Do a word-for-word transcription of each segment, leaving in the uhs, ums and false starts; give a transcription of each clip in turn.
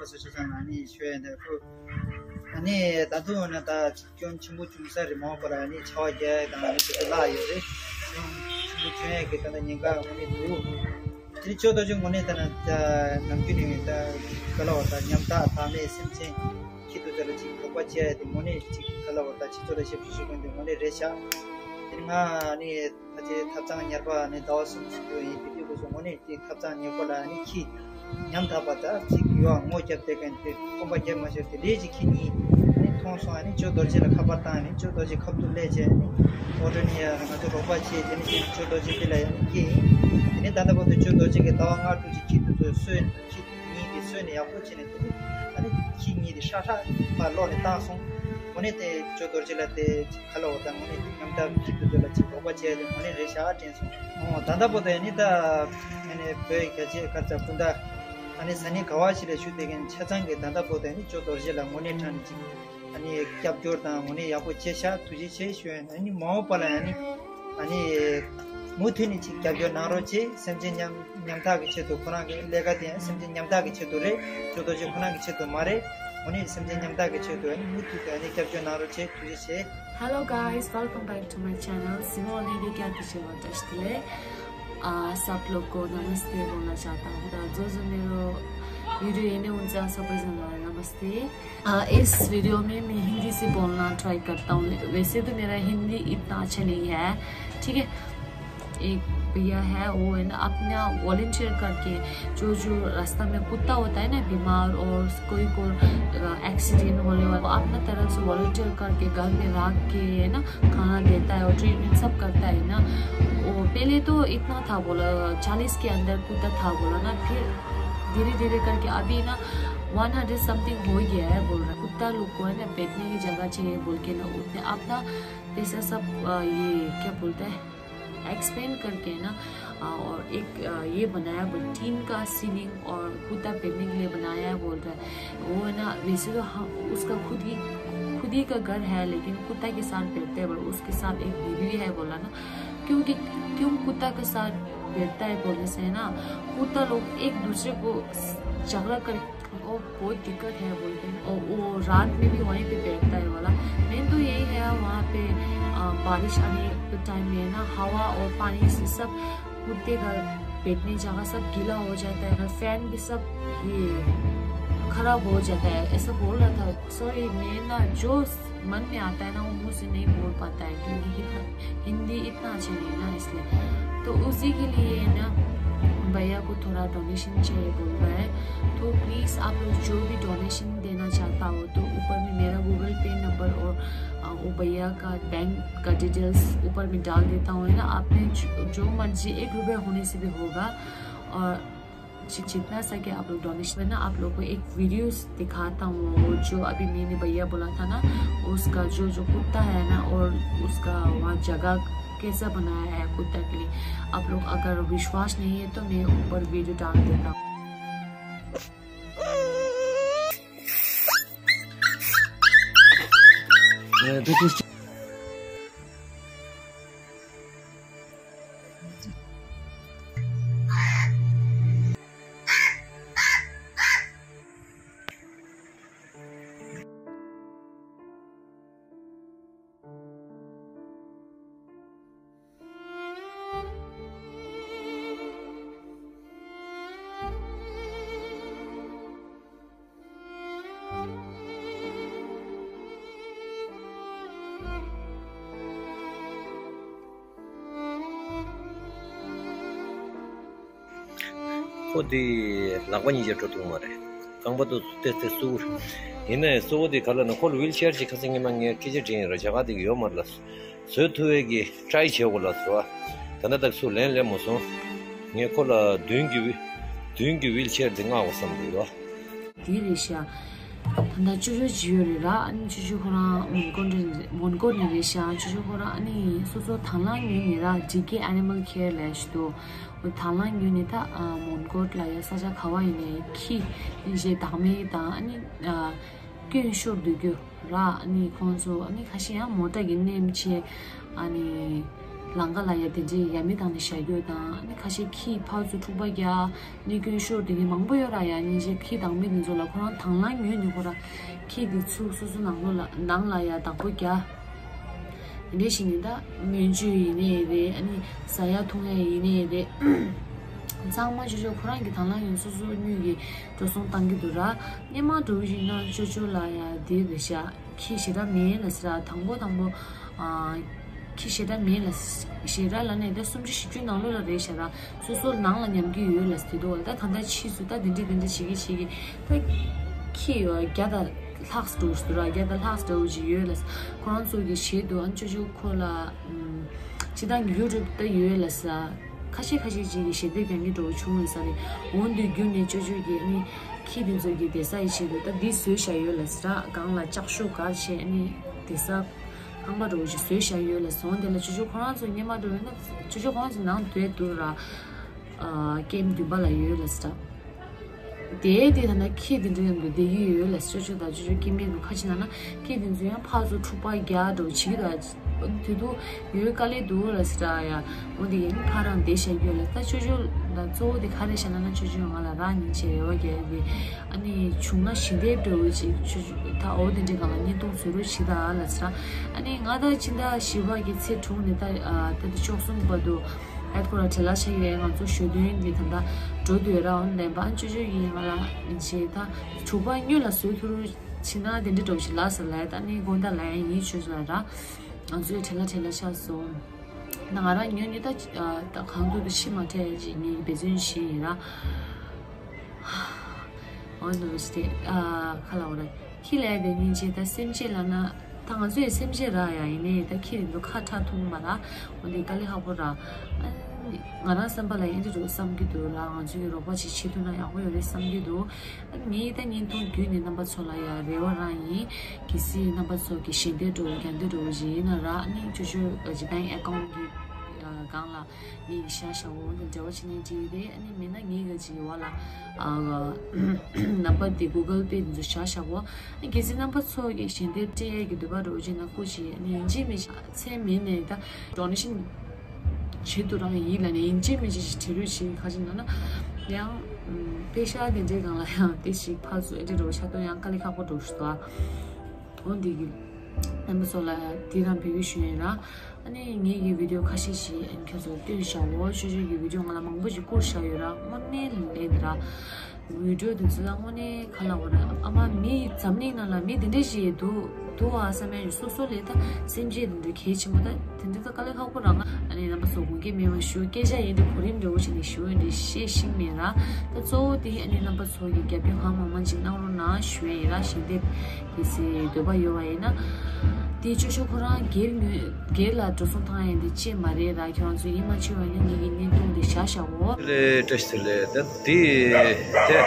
སོ་སོ་ཚང་ལ་ནི་ཤོད་ཡ་འདི་ཁོ། ཨ་ནི་ད་དུང་ན་ད་སྐྱོན་ཆེན་པོ་བྱུང་ས་རེད། མ་འོངས་པ་ལ་ནི་ཆར་པ་རྒྱག་ཡ་དང་ནི་དེ་ཚོ་བརླག་ཡོད་རེད། སྐྱོན་ཆེན་པོ་བྱུང་ཡ་གི་ད་ལྟ་ཉེན་ཁ་དངོས་གནས་འདུག་དེ་ནི་ཇོ་རྡོ་རྗེ་དངོས་གནས་ད་ན་ད་ནམ་རྒྱུན་ནས་ད་ག་ལ་བ་ད་ཉམ་ཐག་བག་མེད་སེམས་ཅན་ཁྱི་དེ་ཚོ་ལ་ཅིག་རོགས་པ་བྱེད་ཡ་དེ་དངོས་གནས་ཅིག་ག་ལ་བ་ད་ཁྱེད་ཚོ་ལ་བཤད་ཤེས་ཤིག་དགོས་འདུག་དངོས་གནས་རེད་ཤག་དེ་ནི་ང་ནི་ཕལ་ཆེར་ཐབ་ཚང་ཉར་པ་ནི་ཟླ་བ་གསུམ་ཙམ་ཡིན། དེ་དུས་སྐབས་སུ་དངོས་གནས་ཅིག་ཐབ་ཚང་ཉར་པ་ལ་ནི་ཁྱི་ཉམ་ཐག་པ་དང་ཅིག་ཡོད་ངོ་རྒྱབ་བསྡད་མཁན་དེ་སྐོམ་པ་རྒྱབ་མ་ཤོར་དེ་ལས་ཅིག་ཁྱི་གཉིས་ནི་མཐོང་སོང་། ཨ་ནི་ཇོ་རྡོ་རྗེ་ལ་ཁ་པར་བཏང་། ཨ་ནི་ཇོ་རྡོ་རྗེ་ཁ་ཐུག་སླེབས་བྱས་ནི་ཨོ་ཊོ་ནི་ཡ་ང་ཚོ་རོགས་པ་བྱེད་དེ་ནི་ཅིག་ཇོ་རྡོ་རྗེ་དེ་ལ་ཡང་སྐྱེས་ཡིན། དེ་ནི་ད་ལྟ་བར་དུ་ཇོ་རྡོ་རྗེ་གི་ཟླ་བ་ལྔ་དྲུག་ཅིག་ཁྱི་དེ་ཚོ་གསོས། ཁྱི་གཉིས་དེ་གསོས་ནས་ཡག་པོ་བྱས་ནས་དེ་ནི་ཨ་ནི་ཁྱི་གཉིས་དེ་ཧྲག་ཧྲག་ཕར་སློག་ནས་བཏང་སོང་། དངོས་གནས་དེ་ཇོ་རྡོ་རྗེ་ལ་དེ་ཁ་ལོ་བ་དང་དངོས་གནས་དེ་ཉམ་ཐག་ཁྱི་དེ་ཚོ་ལ་ཅིག་རོགས་པ་བྱས་ཏེ་དངོས་གནས་རེད་ཤག་དྲན་སོང་། ཨོ་ད་ལྟ་བར་དུ་ཨ་ནི་ད་ཨ་ནི་བོད་རྒྱ་ཆེ་ཁ་ཚ་སྤུན་ཟླ་ཨ་ནི་ས་གནས་ག་བ་ཞིག་ལ་བཞུགས་བསྡད་མཁན་ཆ་ཚང་གིས་ད་ལྟ་བར་དུ་ཨ་ནི་ཇོ་རྡོ་རྗེ་ལ་དངོས་གནས་དྲང་གནས་ཅིག་ཨ་ནི་སྐྱབས་བཅོལ་དང་དངོས་གནས་ཡག་པོ་བྱས་ཤག་ཐུགས་རྗེ་ཆེ་ཞུ། ཨ་ནི་མ་འོངས་པ་ལ་ཨ་ནི་ཨ་ནི་མུ་མཐུད་ནས་ཅིག་རྒྱབ་སྐྱོར་གནང་རོགས་བྱེད། སེམས་ཅན་ཉམ་ཉམ་ཐག་གི་ཆེད་དུ། ཁོ་རང་གི་ལས་ཀ་དེ་ཡང་སེམས་ཅན་ཉམ་ཐག་གི་ཆེད་དུ་རེད། ཇོ་རྡོ་རྗེ་ཁོ་རང་གི་ཆེད་དུ་མ་རེད། དངོས་གནས་སེམས་ཅན་ཉམ་ཐག་གི་ཆེད་དུ་ཨ་ནི་མུ་མཐུད་དུ་ཨ་ནི་རྒྱབ་སྐྱོར་གནང་རོགས་བྱེད། ཐུགས་རྗེ་ཆེ། Hello guys, welcome back to my channel. Simon Ali के क्या पीछे वाटस्टले। आ, सब लोग को नमस्ते बोलना चाहता हूँ। तो जो जो मेरो वीडियो हेर्ने हुन्छ सबैजनालाई नमस्ते। आ, इस वीडियो में मैं हिंदी से बोलना ट्राई करता हूँ। वैसे तो मेरा हिंदी इतना अच्छा नहीं है, ठीक है। एक भैया है, वो है ना, अपना वॉलंटियर करके जो जो रास्ता में कुत्ता होता है ना, बीमार और कोई को एक्सीडेंट होने वाला, वो अपना तरफ से वॉलंटियर करके घर में रख के, है ना, खाना देता है और ट्रीटमेंट सब करता है ना। वो पहले तो इतना था बोला, चालीस के अंदर कुत्ता था बोला ना, फिर धीरे धीरे करके अभी ना वन हंड्रेड समथिंग हो गया है बोल रहा है। कुत्ता लोग को है ना बैठने की जगह चाहिए बोल के ना, उतने अपना पैसा सब, अ, ये क्या बोलते हैं, एक्सपेंड करके ना, अ, और एक, अ, ये बनाया बोल, टीन का सीलिंग और कुत्ता बैठने के लिए बनाया है बोल रहा है। वो है ना, वैसे तो हम, उसका खुद ही, खुद ही का घर है, लेकिन कुत्ता के साथ बैठते हैं बोल, उसके साथ एक बेबी भी है बोला ना। क्योंकि क्यों कुत्ता के साथ बैठता है बोलने से है ना, कुत्ता लोग एक दूसरे को झगड़ा कर, और बहुत दिक्कत है बोलते हैं। और वो रात में भी वहीं पे बैठता है वाला। मेन तो यही है, वहाँ पे, अ, बारिश आने के टाइम में है ना, हवा और पानी से सब कुत्ते का बैठने जगह सब गीला हो जाता है, और फैन भी सब ये खराब हो जाता है, ऐसा बोल रहा था। सॉरी, मैं ना जो मन में आता है ना, वो मुंह से नहीं बोल पाता है, क्योंकि हिंदी इतना अच्छा नहीं है ना, इसलिए। तो उसी के लिए ना भैया को थोड़ा डोनेशन चाहिए बोल रहा है। तो प्लीज़ आप लोग जो भी डोनेशन देना चाहता हो तो ऊपर में मेरा गूगल पे नंबर और, अ, वो भैया का बैंक का डिटेल्स ऊपर में डाल देता हूँ, है ना। आपने जो, जो मर्जी, एक रुपया होने से भी होगा। और जि-, जितना सके आप लोग डोनेशन, मैं ना आप लोग को एक वीडियोस दिखाता हूँ, वो जो अभी मैंने भैया बोला था ना, उसका जो, जो कुत्ता है ना, और उसका वहाँ जगह कैसा बनाया है कुत्ता के लिए। आप लोग अगर विश्वास नहीं है तो मैं ऊपर वीडियो डाल देता हूँ। ཁོ་དེ་ལག་པ་གཉིས་ཀྱིས་འགྲོ་ཐུབ་མ་རེད། རྐང་པ་དེ་ཏེ་ཏེ་སུ། ཡིན་ནའི་གཙོ་བོ་དེ་ག་ལ་ན་ཁོ་ལ་ཝིལ་ཆེར་ཅིག་ཁ་སང་ཉི་མ་ངས་སྐད་ཆ་དྲིས་ཡིན་ར། རྒྱ་གར་དེ་གི་ཡོད་མ་རེད་ལ། བཟོ་ཐུབ་པའི་གི་ཊྲའི་བྱེད་དགོས་ལ་ཟེར་བ། ད་ལྟ་དག་སུ་ལན་སླེབས་མ་སོང་། ངས་ཁོ་ལ་མདུན་གྱི་ཝི་མདུན་གྱི་ཝིལ་ཆེར་དེ་མངགས་དགོས་བསམ་གྱི་ཡོད། དེ་རེད་ཤག་ད་ལྟ་ཅོ་ཅོ་ཇི་ཡོད་རེད་ར། ཨ་ནི་ཅོ་ཅོ་ཁོ་རང་མོན་གྷོ་ནས་མོན་གྷོ་ནས་རེད་ཤག་ཅོ་ཅོ་ཁོ་རང་ཨ་ནི་སོ་སོ་དང་བླངས་ངོས་ནས་ར། ཌི་ཀེ་ཨེ་ནི་མལ་ཁེར་ལབ་ཞིག་འདུག་དང་བླངས་ངོས་ནས་ད་ཨ་མོན་གྷོ་ལ་ཡ་ས་ཆ་ག་བ་ཡིན་ནའི་ཁྱི་ཡིན་ཞེས་བདག་མེད་དང་ཨ་ནི་ཨ་སྐྱོན་ཤོར་སྡོད་རྒྱུ་ར། ཨ་ནི་ཁོང་ཚོ་ཨ་ནི་ཁ་ཤས་ཡང་མོ་ཊ་གི་མནན་བྱས་ཨ་ནི་ ལམ་ཁ་ལ་ཡ་དེ་འདྲའི་ཡ་མེད་བཏང་ནས་བཞག་རྒྱུ་དང་། ཨ་ནི་ཁ་ཤས་ཁྱི་ཕར་ཚུར་འཁྲུག་པ་རྒྱག་ནས་སྐྱོན་ཤོར་དེ་འདྲ་མང་པོ་ཡོད་ར། ཡ་སྙིང་རྗེ། ཁྱི་དྭངས་མ་དེ་ཚོ་ལ་ཁོ་རང་དང་བླངས་ཉོས་ནས་ཁོ་ར་ཁྱི་དེ་ཚུར་སོ་སོ་ནང་ལོགས་ལ་ནང་ལ་ཡ་བདག་པོ་རྒྱག་དེ་འདྲ་ཞིག་ནི་ད་སྨན་བཅོས་ཡིན་ནའི་རེད། ཨ་ནི་ཟ་ཡ་འཐུང་ཡ་ཡིན་ནའི་རེད། ཚང་མ་ཅོ་ཅོ་ཁོ་རང་གི་དང་བླངས་ཡིན། སོ་སོ་དངོས་ཀྱི་འགྲོ་སོང་བཏང་གི་འདུག་ར། སྔོན་མ་འདྲ་བོ་ཞིག་ན་ཅོ་ཅོ་ལ་ཡ་དེ་རེད་ཤག་ཁྱི་ཞེ་དྲག་མེད་ལབ་ཟེར་ར། དང་པོ་དང་པོ་ཨ་ཁྱི་ཞེ་དྲག་མེད་ལབ། ཞེ་དྲག་ལབ་ནས་ད་སུམ་ཅུ་བཞི་བཅུ་ནང་ལོགས་ལ་རེད་ཤག་ར། སོ་སོ་ནང་ལ་ཉམས་ཀྱི་ཡོད་ལབ་ཟེར་འདུག་ད་ད་ལྟ་ཕྱིས་སུ་ད་དེ་འདྲ་དེ་འདྲ་བྱེད་ཀྱི་བྱེད་ཀྱི་ད་ཁྱི་བརྒྱ་དང་ལྷག་འགྲོ་ཟེར་ར། བརྒྱ་དང་ལྷག་འདྲ་བོ་ཅིག་ཡོད་ལབ། ཁོ་རང་ཚོ་གི་ཞེད་དུ་ཨ་ཅོ་ཅོ་ཁོ་ལ་ཨམ་སྤྱི་བཏང་གི་ཡུ་ཊུབ་ད་ཡོད་ལབ་ས། ཁ་ཤས་ཁ་ཤས་ཅིག་གིས་ཞལ་འདེབས་རྒྱག་མཁན་འདྲ་བོ་བྱུང་ཡོད་ས་རེད། འོ་འདི་བརྒྱུད་ནས་ཅོ་ཅོ་གིས་ཨ་ནི་ཁྱི་དེ་ཚོ་གི་བསྡད་ས་ཡི་ཆེད་དུ་ད་འདི་བཟོས་བཞག་ཡོད་ལབ་ས། སྒང་ལ་ལྕགས་ཤོག་ག་རེ་བྱས་ཨ་ནི་བསྡད་ས་ཁང་པ་འདྲ་བོ་ཞིག་བཟོས་བཞག་ཡོད་ལབ་ས། འོ་དེ་ལ་ཅོ་ཅོ་ཁོ་རང་ཚོ་སྔོན་མ་འདྲ་བོ་ཡིན་ན་ཅོ་ཅོ་ཁོ་རང་ཚོ་ནང་སྡོད་འདུག་ར། ཨ་ཀེམ་བདུན་པ་ལ་ཡོད་ལབ་ས། དེ་དེ་ད་ནི་ཁྱི་དེ་འདྲ་ཡང་འདུག་བསྡད་ཀྱི་ཡོད་ལབ། ཅོ་ཅོ་དང་ཅོ་ཅོ་སྐྱེ་དམན་འདུག་ཁ་ཅིག་ན་ན་ཁྱི་དེ་ཚོ་ཡང་ཕར་ཚུར་འཁྲུག་པ་རྒྱག་འདྲ་བོ་བྱེད་ཀྱི་འདུག་དེ་དུས་ཡོད་དཀའ་ལས་འདུག་ལབ་ས་ཡ། འོ་དེ་ཡིན་ཕར་རང་བསྡད་བཞག་ཡོད་ལབ། ད་ཅོ་ཅོ་ད་གཙོ་བོ་དེ་ག་རེ་བྱས་ན་ན་ཅོ་ཅོ་ང་ལ་རང་ཉིད་ཆེ་རེ་བ་རྒྱག་གི། ཨ་ནི་བྱུང་ན་ཞལ་འདེབས་འདྲ་བོ་ཅིག་ཅོ་ཅོ་ད་འོ་དེ་འདྲའི་སྒང་ལ་བརྙན་ཐུང་བཟོ་རོགས་བྱེད་ད་ལབ་ས། ཨ་ནི་ང་ད་ཕྱི་ཟླ་བཞི་པ་གི་ཚེས་དྲུག་ནས་ད་ད་ལྟ་བཅུ་གསུམ་བར་དུ། ཨ་ཁོ་ར་བྲེལ་བ་ཆགས་ཀྱི་རེད། ང་ཚོ་ཞོ་སྟོན་འདི་ད་ལྟ་འགྲོ་འདོད་ར། འོན་ལན་པ་ཅོ་ཅོ་ཡིན་ང་ལ་ཡིན་ཆེ་ད་དྲུག་པ་སྔོན་ལ་བཟོ་ཐུབ་རུ་ཕྱིན་ན་དེ་འདྲ་འགྲོ་ཞིག་ལ་ཟེར་ལ་ད་ནི་དགོང་དག་ལ་ཡང་ཡིན་ཆོས་ལ་ར། ང་ཚོའི་བྲེལ་བ་བྲེལ་བ་ཆགས་སོང་། ད་ང་རང་ཉོན་ནི་ད་ད་གང་ཐུབ་ཐུབ་ཤི་མ་ཐལ་ཅིག་ངའི་འབད་བརྩོན་བྱེད་ཡིན་ར། འོ་ནོ་སྟེ་ཨ་ཁ་ལ་འོ་ར། ཁྱི་ལ་ཡ་དེ་སྙིང་རྗེ། ད་སེམས་ཅན་ལ་ན་ད་ང་ཚོ་ཡི་སེམས་ཅན་ར་ཡ་ཡིན་ནའི་ད་ཁྱི་རིགས་ཚོ་ཁ་ཁྲག་འཐུང་མ་ར། འོ་དེ་དཀའ་ལས་ཁག་པོ་ར། ཨ་ང་རང་བསམ་པ་ལ་ཡིན་དེ་འགྲོ་བསམ་གྱི་འདུག་ར། ང་ཚོ་ཡི་རོགས་པ་ཅིག་བྱེད་ཐུབ་ན་ཡག་པོ་ཡོད་རེད་བསམ་གྱི་འདུག་ཨ་ངས་ད་བརྙན་ཐུང་བརྒྱུད་ནས་རྣམ་པ་ཚོ་ལ་ཡ་རེ་བ་རང་ཡིན། གལ་སྲིད་རྣམ་པ་ཚོ་གི་ཞལ་འདེབས་འགྲོ་རྒྱ་འདེབས་འགྲོ་བ་ཞིག་ཡིན་ན་ར། ཨ་ནི་ཅོ་ཅོ་གི་བེང་ཨེ་ཀའུན་གི་སྒང་ལ་ངས་བཞག་བཞག་འོ་དེ་འབྲེལ་བ་བྱས་ནས་འགྲིག་རེད། ཨ་ནི་མིན་ན་ངས་ག་ཅིག་ཡོད་ལ་ཨ་ནམ་བར་དེ་གུ་གལ་པེ་དེ་ཚོ་བཞག་བཞག་གོ་ཨ་ནི་གལ་སྲིད་རྣམ་པ་ཚོ་གི་ཞལ་འདེབས་སྤྲད་ཡས་ཀྱི་འདོད་པ་འདྲ་བོ་ཅིག་ན་སྐུ་མཁྱེན། ཨ་ནི་ཡིན་གཅིག་མིན་གཅིག་མཚན་མེད་ནས་ད་ཌོ་ནེ་ཤན་བྱེད་དུ་རང་ཡིན་ལ་ནས་ཡིན་གཅིག་མིན་གཅིག་ཞིག་བྲེལ་རོགས་བྱེད་ཁ་ཅིག་ན་ན་ཡང་པེ་ཤ་དེ་འདྲའི་སྒང་ལ་ཡང་དེ་ཞིག་ཕར་ཚུར་ཨེ་འདྲ་འདྲ་བོ་ཆགས་དོན་ཡང་དཀའ་ལས་ཁག་པོ་འདྲ་བོ་ཞིག་འདུག་འོ་འདི་གི་རྣམ་པ་ཚོ་ལ་དེ་རང་འབོད་སྐུལ་ཞུ་ཡིན་ར། ཨ་ནི་ངེད་ཀྱི་བི་ཌིའོ་ཁ་ཤས་ཤིག་ཨ་ནི་ཁྱོད་ཚོ་སྟོན་བཞག་འོ། ཅོ་ཅོ་གི་བི་ཌིའོ་ང་ལ་མང་པོ་ཞིག་བསྐུར་བཞག་ཡོད་ར། དངོས་གནས་ལས་འདི་ར། བི་ཌིའོ་དེ་ཚོ་ལ་དངོས་གནས་ག་ལ་འོ་ར། ཨ་མ་མི་འཛམ་གླིང་ནང་ལ་མི་དེ་འདྲ་ཞིག་འདུག་འདུག་ཨ་བསམ་ཡ་ཡོད། སོ་སོ་ལས་ད་སེམས་ཅན་དེ་འདྲ་གལ་ཆེན་པོ་ད་དེ་འདྲ་ད་དཀའ་ལས་ཁག་པོ་རང་ཨ་ནི་རྣམ་པ་ཚོ་དགོངས་འགལ་མེད་པ་ཞུ། སྐད་ཆ་ཡིན་འདྲ་གོ་རིམ་འདྲ་བོ་ཞིག་ནས་ཞུ་ཡིན་འདྲ་བཤད་ཤེས་མེད་ར། ད་གཙོ་བོ་དེ་ཨ་ནི་རྣམ་པ་ཚོ་གི་རྒྱབ་སྐྱོར་གང་མང་མང་ཅིག་གནང་རོགས་གནང་ཞུ་ཡ་ཡིན་ར། ཞལ་འདེབས་གལ་སྲིད་འདོད་པ་ཡོད་པ་ཡིན་ན། དེ་ཅོ་ཅོ་ཁོ་རང་སྒེར་ངོས་སྒེར་ལ་འགྲོ་སོང་བཏང་ཡ་དེ་ཅེས་མ་རེད་ར། ཁྱོད་རང་ཚོ་ཡིད་མ་ཆེས་པ་ཡིན་ན་ངེད་ཀྱི་བརྙན་ཐུང་དེ་བཞག་བཞག་གོ་ལེ་བཀྲ་ཤིས་བདེ་ལེགས། ད་དེ་དེ་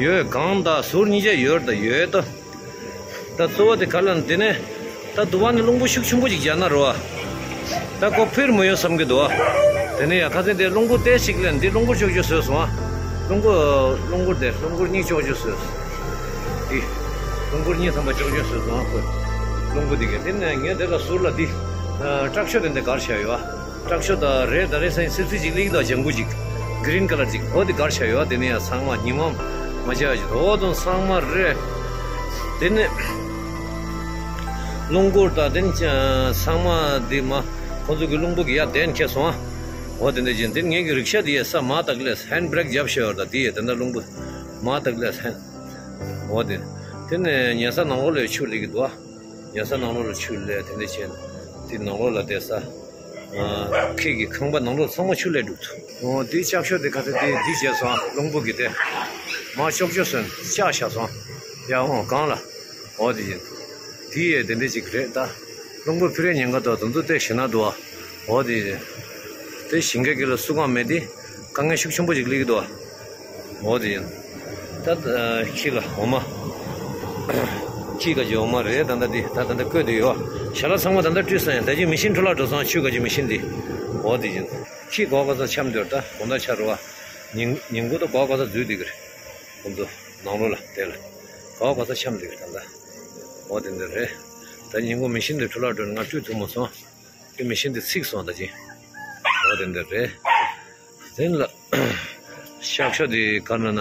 ཡོད་གང་ད་ཟུར་གཉིས་ཆ་ཡོད་ད་ཡོད་ད། ད་གཙོ་བོ་དེ་ག་ལ་འདི་ནས་ད་དུ་བ་ནི་རླུང་བུ་ཤུགས་ཆེན་པོ་ཅིག་རྒྱག་ན་རོ། ད་ཁོ་འཕུར་མི་ཡོང་བསམ་གྱི་འདུག་དེ་ནས་ཡ་ཁ་སང་དེ་རླུང་བུ་ཏོག་ཙམ་ལས་འདི་རླུང་བུ་ཅོག་ཅོག་བཟོས་སོང་ཨ། རླུང་བུ་རླུང་བུ་དེ་རླུང་བུ་གཉིས་ཅོག་ཅོག་བཟོས་སོང་། འདི་རླུང་བུ་གཉིས་ཐམ་པ་ཅོག་ཅོག་བཟོས་སོང་ཨ། ཁོ་རླུང་བུ་འདི་གས་དེ་ནས་ངས་དེ་ལ་ཟུར་ལ་འདི་ཨ་ཀྲག་ཤོ་དེ་འདི་གར་བྱས་ཡོད་ཨ། ཀྲག་ཤོ་དང་རེད་ད་རེད་སེང་སིབ་སིབ་ཅིག་ལིག་དང་ལྗང་གུ་ཅིག་གི་རིན་ཀ་ལར་ཅིག་འོ་དེ་གར་བྱས་ཡོད་ཨ། དེ་ནས་ཡ་ཚང་མ་ཉི་མ་མ་བྱས་ཅིག་འོ་དང་ཚང་མ་རེད། དེ་ནས། རླུང་སྒུལ་དང་དེ་ནི་ཚང་མ་འདི་མ་ཁོང་ཚོ་གི་རླུང་བུ་གི་ཡར་གདན་འཁེལ་སོང་ཨ། འོ་དེ་འདྲ་བྱས་དེ་ངེད་ཀྱི་རིག་ཤ་དེ་ཡས་ས་མ་དག་ལས་ཧེན་བྷི་རེག་བརྒྱབ་ཤོར་ད་དེ་ཡས་དེ་འདྲ་རླུང་བུ་མ་དག་ལས་ཧེན། འོ་དེ་དེ་ནས་ཉལ་ས་ནང་ལོགས་ལ་ཆུ་སླེབས་ཀྱི་འདུག་ཨ། ཉལ་ས་ནང་ལོགས་ལ་ཆུ་སླེབས་དེ་འདྲ་བྱས་དེ་ནང་ལོགས་ལ་བསྡད་ས་ཁྱེད་ཀྱི་ཁང་པ་ནང་ལོགས་ཚང་མ་ཆུ་སླེབས་འདུག་འོ་དེ་ལྕགས་ཤོག་དེ་ག་ཚོད་དེ་འདི་བྱས་སོང་ཨ། རླུང་བུ་གི་དེ་མ་ལྕོག་ལྕོག་སོང་ལྕགས་བཞག་སོང་ཨ། ཡ་འོང་གང་ལ། འོ་དེ་ཡིན། དེ་ཡས་དེ་འདྲ་ཅིག་རེད་ད། རླུང་བུ་འཕུར་ཡས་ཉེན་ཁ་དང་དུམ་དུ་བལྟས་ཞེ་ན་འདུག་ཨ། འོ་དེ་ཡིན། དེ་ཞིང་ཁའི་དཀྱིལ་ལ་སུ་གང་མེད་དེ། དཀའ་ངལ་ཤུགས་ཆེན་པོ་ཅིག་སླེབས་ཀྱི་འདུག་ཨ། འོ་དེ་ཡིན། ད་ཁྱི་ལ་འོ་མ། ཁྱི་ག་ཅི་འོ་མ་རེད་ད་ལྟ་དེ་ད་ད་ལྟ་བསྐོལ་དུ་ཡོད་ཨ། ཞལ་ལག་ཚང་མ་ད་ལྟ་བཀྲུས་སོང་ཡ། ད་ཅི་མི་ཤིན་འཕྲོ་བརླག་འགྲོ་སོང་ཨ། ཆུ་ག་ཅི་མི་ཤིན་དེ། འོ་དེ་ཡིན། ཁྱི་གོག་ག་ས་འཆམ་འདོད་ད་དགོང་དག་ཆ་རུ་ཨ། ཉིན་ཉིན་གུང་ད་གོག་ག་ས་འཛུལ་བསྡད་ཀྱི་རེད། ཁོང་ཚོ་ནང་ལོགས་ལ་དེ་ལ་ག་བ་ག་ས་འཆམ་འདུག་ད་ལྟ། འོ་དེ་འདྲ་རེད། ད་ཉིན་གུང་མི་ཤིན་འདི་འཕྲོ་བརླག་འགྲོ་ནས་ང་བཀྲུས་ཐུབ་མ་སོང་ མི་ཤེས་འདི་ཚིག་སོང་ད་ཅི། འོ་དེ་འདི་རེད། དེ་ལ་ཤག་ཤོ་དེ་ག་ན་ན་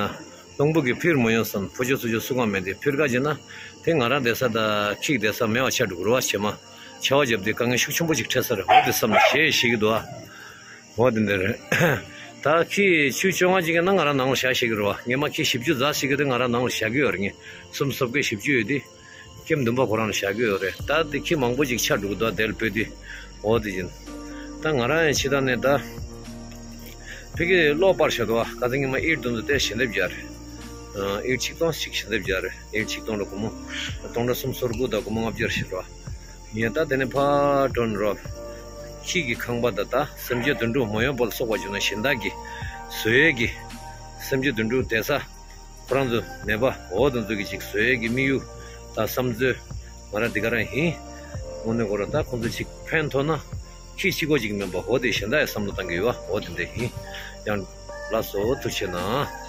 རླུང་བུ་གི་ཕིར་མོ་ཡོང་སམ་ཕོ་ཅོ་སུ་ཅོ་སུ་གང་མེད་དེ་ཕིར་ག་ཅེ་ན། དེ་ང་རང་བསྡད་ས་ད་ཁྱི་བསྡད་ས་མེད་པ་ཆགས་འགྲོ་གི་རེད་བ། བྱེ་མ་ཆར་པ་བརྒྱབ་དེ་དཀའ་ངལ་ཤུགས་ཆེན་པོ་ཅིག་འཕྲད་ས་རེད། འོ་དེ་བསམ་ནས་ཞེད་ཞེད་ཀྱི་འདུག་ཨ། འོ་དེ་འདི་རེད། ད་ཁྱི་བཅུ་བཅོ་ལྔ་ཅིག་ཡིན་ན་ང་རང་ནང་ལ་བཞག་ཤེས་ཀྱི་རེད་བ། ངས་མ་ཁྱི་བཞི་བཅུ་ཙམ་ཞིག་གི་དེ་ང་རང་ནང་ལ་བཞག་གི་ཡོད་རེད། ངས་སུམ་སོབ་ཀའི་བཞི་བཅུ་ཡོད་དེ། ཁྱིམ་བདུན་པ་ཁོ་རང་ལ་བཞག་གི་ཡོད་རེད། ད་དེ་ཁྱི་མང་པོ་ཅིག་ཆགས་འགྲོ་གི་འདུག་དེ་ལ་བོད་དུ། འོ་དེ་བཞིན། ད་ང་རང་ཡང་ཕྱི་ཐག་ནས་ད། ཕ་གིར་གློག་སྤར་བཞག་འདུག་བ། ཁ་སང་ཉི་མ་ཨིར་བདུན་ཚོ་དེ་ཞལ་འདེབས་སྦྱར་རེད། ཨིར་ཆིག་སྟོང་ཞིག་ཞལ་འདེབས་སྦྱར་རེད། ཨིར་ཆིག་སྟོང་ལ་སྒོར་མོ་སྟོང་ཕྲག་སུམ་སོ་དགུ་དང་སྒོར་མོ་ལྔ་བརྒྱ་ཞིག་རེད་བ། ཡིན་ད་དེ་ནས་ཕར་འགྲོ་ནས་རོ། ཁྱི་གི་ཁང་པ་ད་ད་སེམས་ཅན་དུད་འགྲོ་མ་ཡོང་བ་ལ་སོགས་པ་བྱུང་ན་གཞན་དག་གི་བཟོ་ཡས་ཀྱི་སེམས་ཅན་དུད་འགྲོ་བསྡད་ས། ཁོ་རང་ཚོ་ནད་པ་འོ་དེ་ཚོ་གི་ཅིག་བཟོ་ཡས་ཀྱི་དམིགས་ཡུལ་དང་བསམ་ཚུལ་ང་རང་འདི་ག་རང་ཡིན། དངོས་གནས་ཁོ་རང་ད་ཁོང་ཚོ་ཅིག་ཕན་ཐོགས་ན་ཁྱི་གཅིག་པོ་ཅིག་མིན་པ་འོ་དེ་གཞན་དག་ཡང་བསམ་བློ་བཏང་གི་ཡོད་པ་འོ་དེ་འདྲ་ཡིན། ཡང་ལགས་སོ་ཐུགས་རྗེ་གནང་།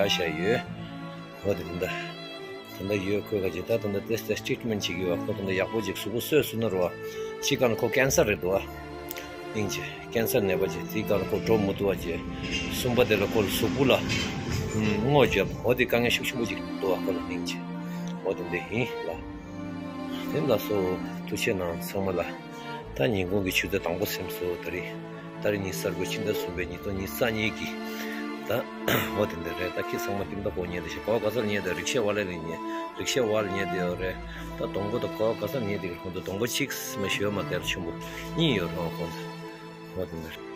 བྱ་བྱ་ཡོད། འོ་དེ་འདི་འདྲ། དེ་འདྲ་ཡོད། ཁོས་ག་ཅིག་ད་དེ་འདྲ་ཏེས་ཏེས་ཊྲིཊ་མེན་ཊི་བྱེད་ཀྱི་ཡོད། ཁོ་དེ་འདྲ་ཡག་པོ་ཅིག་གཟུགས་པོ་གསོས་སོང་ན་རེད་བ། གཅིག་ག་ན་ཁོ་ཀེན་སར་རེད་འདུག་བ། སྙིང་རྗེ། ཀེན་སར་ནད་པ་ཅིག་དེའི་སྒང་ལ་ཁོ་འགྲོ་མི་ཐུབ་པ་ཅིག་གསུམ་པ་དེ་ལ་ཁོ་ལ་གཟུགས་པོ་ལ་སྔོ་བརྒྱབ། འོ་དེ་དཀའ་ངལ་ཤུགས་ཆེན་པོ་ཅིག་འདུག་བ་ཁོ་ལ། སྙིང་རྗེ། འོ་དེ་འདྲ་ཡིན་ལ། དེ་ལ་སོ་ཐུགས་རྗེ་གནང་ཚང་མ་ལ། ད་ཉིན་གུང་གི་ཆུ་ཚོད་དང་པོ་ཟིན་སོང་། ད་རེས་ད་རེས་ཉིན་གསར་པའི་ཕྱི་ཟླ་གསུམ་པའི་ཉིས་སྟོང་ཉི་ཤུ་རྩ་གཉིས་ཀྱི་ད་འོ་དེ་འདྲ་རེད། ད་ཁྱེད་ཚང་མ་ཁྱིམ་ད་གོ་ཉལ་དེ་ཞིག་གོ་ག་ས་ལ་ཉལ་དེ་རིག་ཤ་བ་ལ་ལ་ཉལ། རིག་ཤ་བ་ལ་ཉལ་དེ་ཡོད་རེད། ད་སྡོང་པོ་ད་གོ་ག་ས་ལ་ཉལ་དེ་གི་ཁོང་ཚོ་སྡོང་པོ་གཅིག་མ་ཞོལ་མ་དེར་ཆུང་པོ་གཉིས་ཡོད་རེད་ཁོང་ཚོ། འོ་དེ་འདྲ་རེད།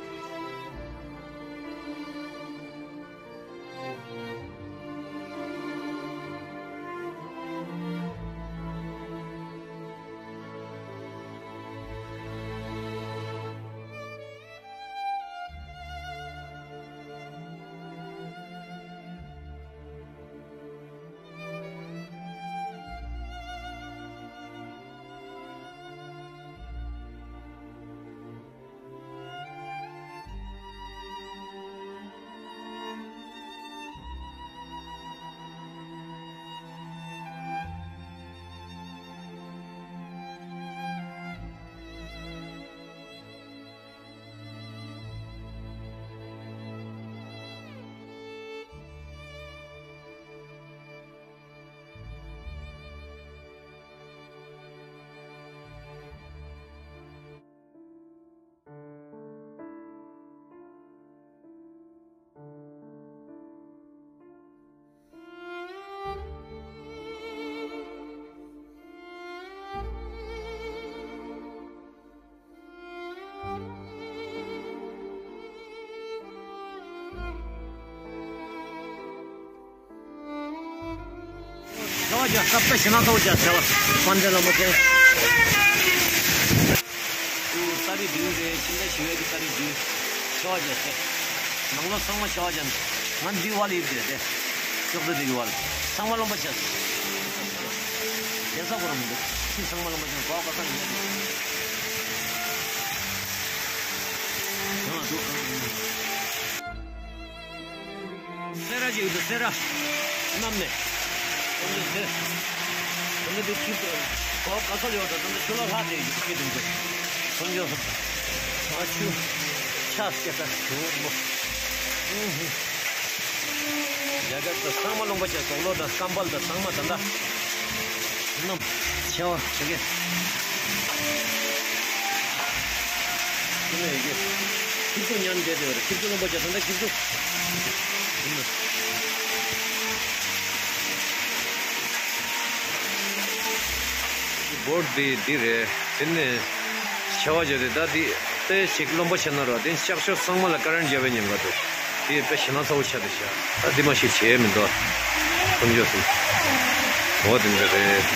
ཀ་པ་ཞི་ན་ཐོ་ཅ་ཆ་བ་པན་ཇ་ལ་མོ་ཁེ། ཏུ་ས་རི་དུས་རེ་ཕྱི་ཟླ་བཞི་པའི་གི་ས་རི་དུས་ཆེ་བ་བྱས་ཏེ། ནང་ལོ་ཚང་མ་ཆེ་བ་བྱས་ནས་ང་འདི་བ་ལ་ཡིབ་བསྡད་དེ། ཅོག་ཙེ་འདི་གི་བ་ལ་ཚང་མ་རློན་པ་བྱས་སོང་། རྒྱལ་ས་ཁོ་རང་མི་འདུག་ཁྱི་ཚང་མ་རློན་པ་བྱས་ནས་གོ་བ་ག་ས་ཡིན་ཡ་འདུག་ཡང་འདུག་སེ་ར་ཅིག་འདུག་སེ་ར། གནམ་ནས། དཀོན་མཆོག་སེ། དེ་འདྲ་དུ་ཁྱི་ཚོ་གོ་ག་ས་ལ་ཡོད་ད་དེ་འདྲ་ཆུ་ལོག་ལྷག་དེ་ཡོད་ཁྱི་དེ་ཚོ། དཀོན་མཆོག་གསུམ། ང་ཆུ། ཆ་སྐྱེ་ས་ཆུ་མོ། ཨུ་ཧུ། རྒྱ་གར་དུ་ཚང་མ་རློན་པ་བྱས་སོག་ལོ་དང་སྐམ་པལ་དང་ཚང་མ་ད་ལྟ། ནམ། ཆེ་བ་ཆེ་གེ། ཁྱི་ཚོ་ཉམས་བསྡད་དེ་བར་ཁྱི་ཚོ་རློན་པ་བྱས་ད་ལྟ་ཁྱི་ཚོ། སྒོར་འདི་འདི་རེད། དེ་ནས་ཆེ་བ་བྱས་ཏེ་ད་འདི་ཏེ་ཞིག་རློན་པ་བྱས་ན་རོ་དེ་ལྕགས་ཤོག་ཚང་མ་ལ་ཀ་རན་བརྒྱབ་པའི་ཉེན་ཁ་འདུག་དེ་དཔེ་ཞེ་ན་ཚ་བོ་ཆགས་ཏེ་བཞག་ད་འདི་མ་ཞིག་བྱས་མི་འདུག་དཀོན་མཆོག་གསུམ། འོ་དེ་འདྲ་རེད།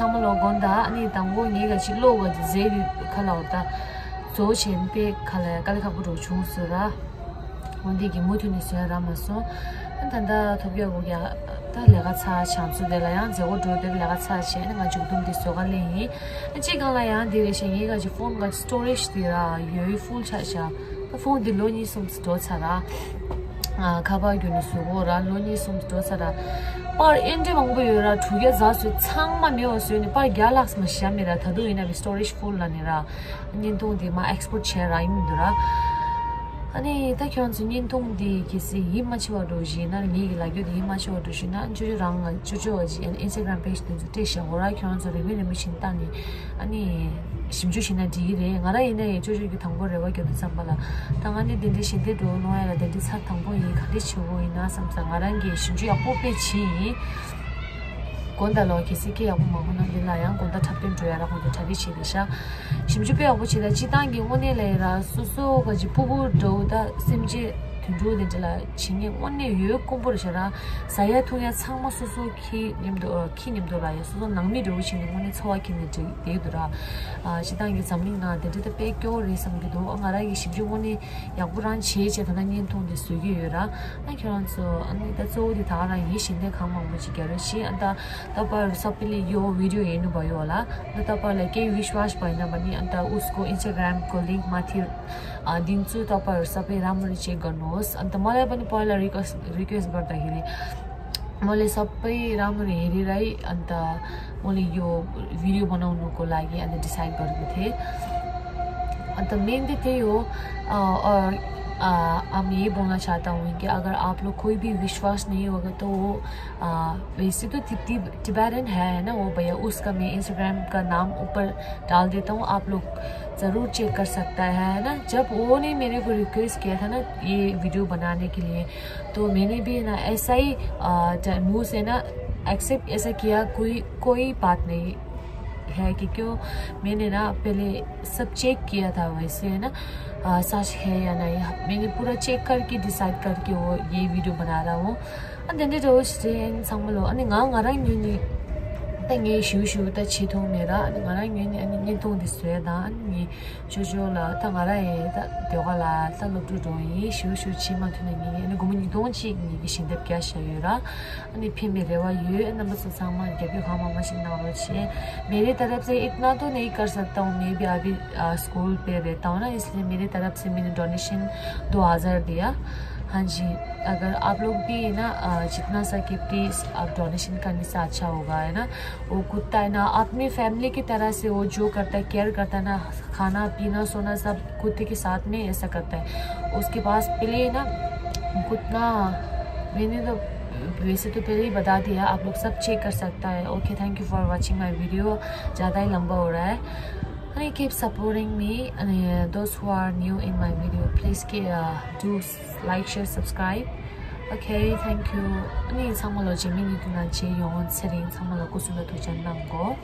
ཚང་མ་ལོ་དགོངས་དག་ཨ་ནི་དང་པོ་ངེད་ཀ་ཅིག་ཀློག་ག་ཅིག་ཟེར་ཡོད་ཁ་ལ་འོ་ད། བཟོ་བྱས་ནས་དཔེ་ཁ་ལ་དཀའ་ལས་ཁག་པོ་འགྲོ་བྱུང་ཟེར་ར། འོ་འདི་གི་མུ་མཐུད་ནས་བཟོས་ར་མ་སོང་། ཨ་ད་ལྟ་ཐོབ་རྒྱག་གོ་རྒྱག་ད་ལས་ཀ་ཚར་བྱང་ཚུལ་དེ་ལ་ཡང་མཛད་སྒོ་འགྲོ་དེར་ལས་ཀ་ཚར་བྱས་ནས་ང་མཇུག་བསྡོམས་འདི་བཟོ་ག་ལེན་ཡིན། ཨ་ཅིག་གང་ལ་ཡང་འདི་རེ་བྱས་ངེད་ཀ་ཅིག་ཕོན་ག་ཅིག་སི་ཊོ་རེཇ་དེ་ར་ཡོད་ཕུལ་ཆགས་བཞག་ད་ཕོན་འདི་ལོ་གཉིས་གསུམ་འགྲོ་ཚར་ར། ཨ་ཁ་པར་བརྒྱུད་ནས་བཟོ་དགོས་ར་ལོ་གཉིས་གསུམ་འགྲོ་ཚར་ར། པར་ཨེ་འདྲ་མང་པོ་ཡོད་ར་དྲུག་བརྒྱ་ཙམ་བཟོས་ཚང་མ་མེད་པ་བཟོས་ནས་པར་བརྒྱ་ལྷག་ཙམ་བཞག་མེད་ར་ད་དུང་ཡིན་ན་མི་སི་ཊོ་རེཇ་ཕུལ་ལ་ནི་ར། བརྙན་ཐུང་འདི་མ་ཨེག་སི་པོར་ཊི་བྱས་ར་ཡིན་མི་འདུག་ར། ཨ་ནི་ད་ཁྱོད་ཚོ་བརྙན་ཐུང་འདི་གལ་སྲིད་ཡིད་མ་ཆེས་པ་འགྲོ་བཞིན་ན་ངེད་ཀྱི་ལབ་རྒྱུ་འདི་ཡིད་མ་ཆེས་པ་འགྲོ་བཞིན་ན་ཅོ་ཅོ་རང་ང་ཅོ་ཅོ་བ་ཅིག་ཨིན་སི་ཊ་གྷ་རམ་པེཇ་དེ་ཚོ་སྤྲད་བཞག་གོ་ར། ཁྱོད་ཚོ་རེ་མི་རེ་མི་བཞིན་བལྟ་ནི་ཨ་ནི་ཞིབ་འཇུག་བྱས་ན་འགྲིག་གི་རེད། ང་རང་ཡིན་ན་ཡང་ཅོ་ཅོ་གི་དང་པོ་རེ་བ་རྒྱབ་དུས་ཙམ་པ་ལ་ད་ང་ནི་དེ་འདྲའི་ཞལ་འདེབས་འགྲོ་གནང་ཡ་ལ་དེ་འདྲའི་ཚར་དང་པོ་ཡིན། ག་འདྲ་བྱེད་དགོས་ཡིན་ན་བསམ་ཙང་ང་རང་གིས་ཞིབ་འཇུག་ཡག་པོ་དཔེ་བྱས་ཡིན། དགོངས་དག་ལོ། གལ་སྲིད་སྐད་ཡག་པོ་མ་གོ་ན་འདི་ལ་ཡང་དགོངས་དག་འཁྲབ་སྟོན་འགྲོ་ཡ་ར་ཁོང་ཚོ་གྲ་སྒྲིག་བྱས་ཏེ་ཤག་ཞིབ་འཇུག་དཔེ་ཡག་པོ་བྱས་ད་སྤྱི་བཏང་གི་དངོས་གནས་ལ་ཡ་ར་སོ་སོ་ག་ཅིག་ཕྲུ་གུ་འདྲ་བོ་ད་སེམས་ཅན་དུད་འགྲོ་དེ་འདྲ་ལ་བྱེད་མཁན་དངོས་གནས་ཡོད་དཀོན་པོ་རེད་ཤག་ར། ཟ་ཡ་འཐུང་ཡ་ཚང་མ་སོ་སོ་ཁྱི་མཉམ་དུ་ཨ་ཁྱི་མཉམ་དུ་ལ་ཡ་སོ་སོ་ནང་མི་འདྲ་བོ་བྱས་ནས་དངོས་གནས་འཚོ་བ་སྐྱེལ་ནས་བསྡད་འདུག་ར། ཨ་སྤྱི་བཏང་གི་འཛམ་གླིང་ནང་དེ་འདྲ་ད་དཔེ་སྐྱོ་བོ་རེད་བསམ་གྱི་འདུག་ང་རང་གི་ཞིབ་འཇུག་དངོས་གནས་ཡག་པོ་རང་བྱས་བྱས་ད་ལྟ་བརྙན་ཐུང་དེ་བཟོ་གི་ཡོད་ར། ཨ་ཁྱོད་རང་ཚོ་ཨ་ནི་ད་གཙོ་བོ་དེ་ད་ག་རང་ཡིན། ཞལ་འདེབས་གང་མང་པོ་ཅིག་རྒྱག་རོགས་བྱེད། ཨ་ད་ད་པར་ས་པི་ལི་ཡོ་བི་ཌི་ཡོ་ཡེ་ནུ་བ་ཡོ་ལ་ད་ད་པར་ལ་ཀེ་བི་ཤ་ཝ་ཤ་པ་ཡིན་ན་པ་ནི་ཨ་ད་ཨུ་སྐོ་ཨིན་སི་ཊ་གྷ་རམ་གོ་ལིང་མ་ཐིར་ཨ་དིང་ཙུ་ད་པར་ས་པི་ར་མ་རི་ཅེ་ག་ནོས། ཨ་ད་མ་ལ་པ་ནི་པ་ལ་རི་ཀོ་རི་ཀོ་སི་བར་ད་ཧི་རི། मोले सबै राम्ररी हेरेरै अन्त मोले यो भिडियो बनाउनुको लागि अन्त डिसाइड गरेको थिएँ। अन्त मेन चाहिँ त्यही हो। अ, और अ, हम ये बोलना चाहता हूँ कि अगर आप लोग कोई भी विश्वास नहीं होगा तो वो अ, वैसे तो ति- ति- टिबेटन है, है ना वो भैया, उसका मैं इंस्टाग्राम का नाम ऊपर डाल देता हूँ, आप लोग ज़रूर चेक कर सकता है, है ना। जब वो ने मेरे को रिक्वेस्ट किया था ना ये वीडियो बनाने के लिए, तो मैंने भी ना ऐसा ही अ, ज- मुंह से ना एक्सेप्ट ऐसा किया, कोई कोई बात नहीं है कि क्यों मैंने ना पहले सब चेक किया था वैसे, है ना। अ, सच है या नहीं, मैंने पूरा चेक करके डिसाइड करके वो ये वीडियो बना रहा हूँ। ཨ་དེ་འདྲ་འདྲ་བོ་ཞིག་རེད། ཨ་ནི་ཚང་མ་ལོ་ཨ་ནི་ང་ང་རང་ཉིད་ནི་ད་ངས་ཞུ་ཞུ་ད་བྱེད་ཐུབ་མེད་ར། ཨ་ནི་ང་རང་ཉིད་ནི་ཨ་ནི་བརྙན་ཐུང་འདི་བཟོས་དང་ཨ་ནི་ངས་ཅོ་ཅོ་ལ་ད་ང་རང་ཡང་ད་ཟློས་གར་ལ་ད་སློབ་ཕྲུག་འགྲོ་ཡིན། ཞུ་ཞུ་བྱེད་མ་ཐུབ་ན་ངས་ཨ་ནི་སྒོར་མོ་ཉིས་སྟོང་གཅིག་ངས་ཀྱི་ཞལ་འདེབས་བརྒྱབ་བཞག་ཡོད་ར། ཨ་ནི་ཕན་པའི་རེ་བ་ཡོད། རྣམ་པ་ཚོ་ཚང་མ་རྒྱབ་སྐྱོར་གང་མང་མང་ཞིག་གནང་རོགས་བྱེད། मेरी तरफ से इतना तो नहीं कर सकता हूँ, मैं भी अभी अ, स्कूल पे रहता हूँ ना, इसलिए मेरी तरफ से मैंने डोनेशन दो हज़ार दिया। हाँ जी, अगर आप लोग भी है ना, अ, जितना सके प्लीज आप डोनेशन करने से अच्छा होगा, है ना। वो कुत्ता है ना, अपनी फैमिली की तरह से वो जो करता है, केयर करता है ना, खाना पीना सोना सब कुत्ते के साथ में ऐसा करता है। उसके पास पहले है ना कुत्ता, मैंने तो वैसे तो पहले ही बता दिया, आप लोग सब चेक कर सकता है। Okay, thank you for watching my video। ज़्यादा ही लंबा हो रहा है। अनि keep supporting me। अनि those who are new in my video, please ke- uh, do like, share, subscribe। Okay, thank you। अनि ཚང་མ་ལོ་རྗེས་མའི་ཉིན་ཐུང་ནང་མཇལ་ཡོང་། ཚེ་རིང་། ཚང་མ་ལ་སྐུ་གཟུགས་ལ་ཐུགས་ཅག་གནང་གོ།